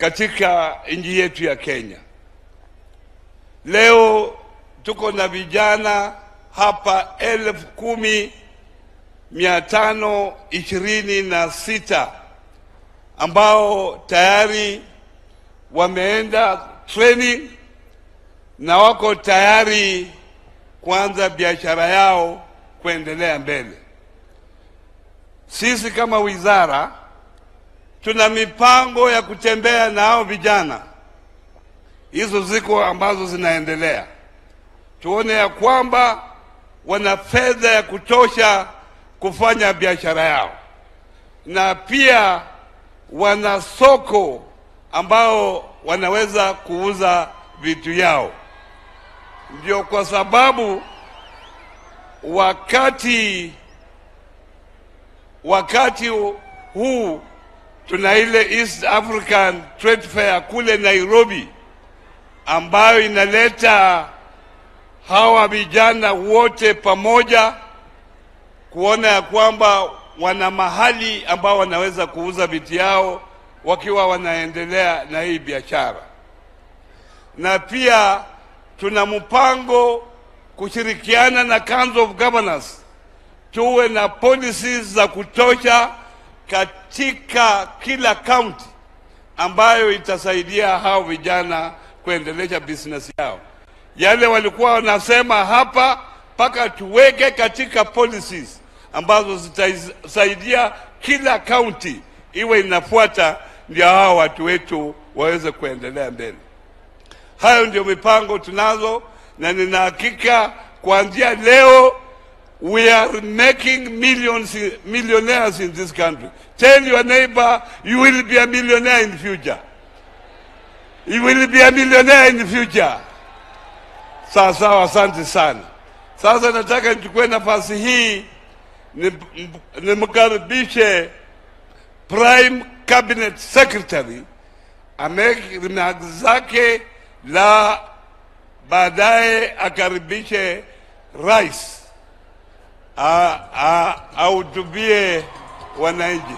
katika nchi yetu ya Kenya. Leo tuko na vijana hapa 10,526 ambao tayari wameenda training na wako tayari kuanza biashara yao kuendelea mbele. Sisi kama wizara tuna mipango ya kutembea na hao vijana. Hizo ziko ambazo zinaendelea. Tuone ya kwamba wana fedha ya kutosha kufanya biashara yao, na pia wana soko ambao wanaweza kuuza vitu yao. Ndio kwa sababu wakati huu tuna ile East African Trade Fair kule Nairobi, ambayo inaleta hawa vijana wote pamoja kuona ya kwamba wana mahali ambao wanaweza kuuza vitu yao wakiwa wanaendelea na hii biashara. Na pia tuna mpango kushirikiana na Council of Governors tuwe na policies za kutosha katika kila county ambayo itasaidia hao vijana kuendelesha business yao. Yale walikuwa wanasema hapa mpaka tuweke katika policies ambazo zitasaidia kila county iwe inafuata, ndio hao watu wetu waweze kuendelea mbele. Hayo ndio mipango tunazo, na nina hakika kuanzia leo we are making millions, millionaires in this country. Tell your neighbor you will be a millionaire in the future. You will be a millionaire in the future. Sawa sawa, asante sana. Sasa nataka nichukue nafasi hii nimkaribishe Prime Cabinet Secretary ameke remarks zake, la baadaye akaribishe rais ahutubie wananchi.